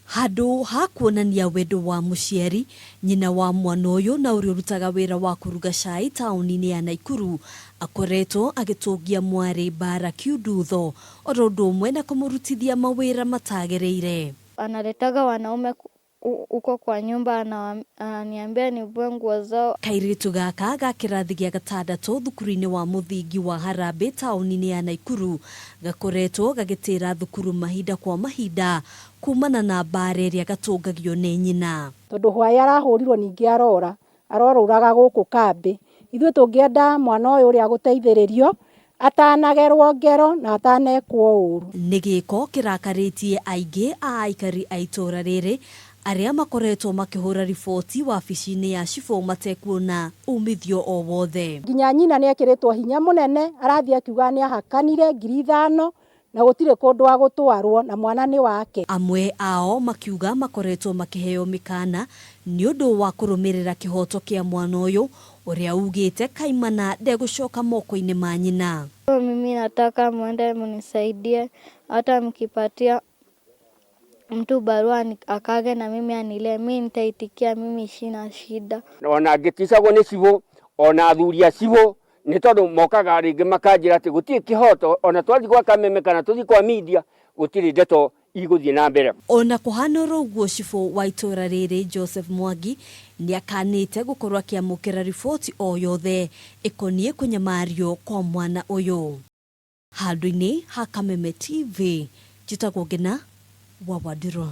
Handũ ha kuonania wendo wa mũciari, nyina wa mwana ũyũ na ũrĩa ũrutaga wĩra wa kũruga cai taũni-inĩ ya Naikuru akoretwo agĩtũngia mwarĩ mbara kiundutho oro ũndũ ũmwe na kũmũrutithia mawĩra matagĩrĩire. Analetaga wanaume huko kwa nyumba, ananiambia nivue nguo zao. Kairĩtu gaka ga kĩrathi gĩa gatandatũ thukuru-inĩ wa mũthingi wa Harambee taũni-inĩ ya Naikuru gakoretwo gagĩtĩra thukuru mahinda kwa mahinda kumana na mbara ĩrĩa gatũngagio nĩ nyina. Tondũ hwaĩ arahũrirwo ningĩ arora, arorũraga gũkũ kambĩ. Ithuĩ tũngĩenda mwana ũyũ ũrĩa agũteithĩrĩrio atanagerwo ngero na atanekwo ũru. Nĩ gĩko kĩrakarĩtie aingĩ a aikari a itũra rĩrĩ arĩa makoretwo makĩhũra riboti wabici-inĩ ya cibũ matekuona umithio o wothe. Nginya nyina nĩ ekĩrĩtwo hinya mũnene, arathiĩ akiuga nĩ ahakanire 5,000 na gũtirĩ kũndũ agũtwarwo na mwana nĩ wake. Amwe ao makiuga makoretwo makĩheo mĩkana nĩ ũndũ wa kũrũmĩrĩra kĩhoto kĩa mwana ũyũ ũrĩa ugĩte kaimana ndegũcoka moko-inĩ ma nyina. Mimi nataka mwende mnisaidie, hata mkipatia mtu barua akage na mimi anilee, mi nitaitikia, mimi sina shida. Ona ngĩticagwo nĩ cibũ ona athuri a cibũ nĩ tondũ mokaga rĩngĩ makanjĩra atĩ gũtirĩ kĩhoto, ona twathiĩ gwa Kameme kana tũthiĩ kwa media gũtirĩ ndeto igũthiĩ na mbere. Ona kũhana oro ũguo, cibũ wa itũra rĩrĩ Joseph Mwangi nĩakanĩte gũkorwo akĩamũkĩra riboti o yothe ĩkoniĩ kũnyamario kwa mwana ũyũ. Handũ-inĩ ha Kameme TV, njĩtagwo Ngina wa Wandirũ.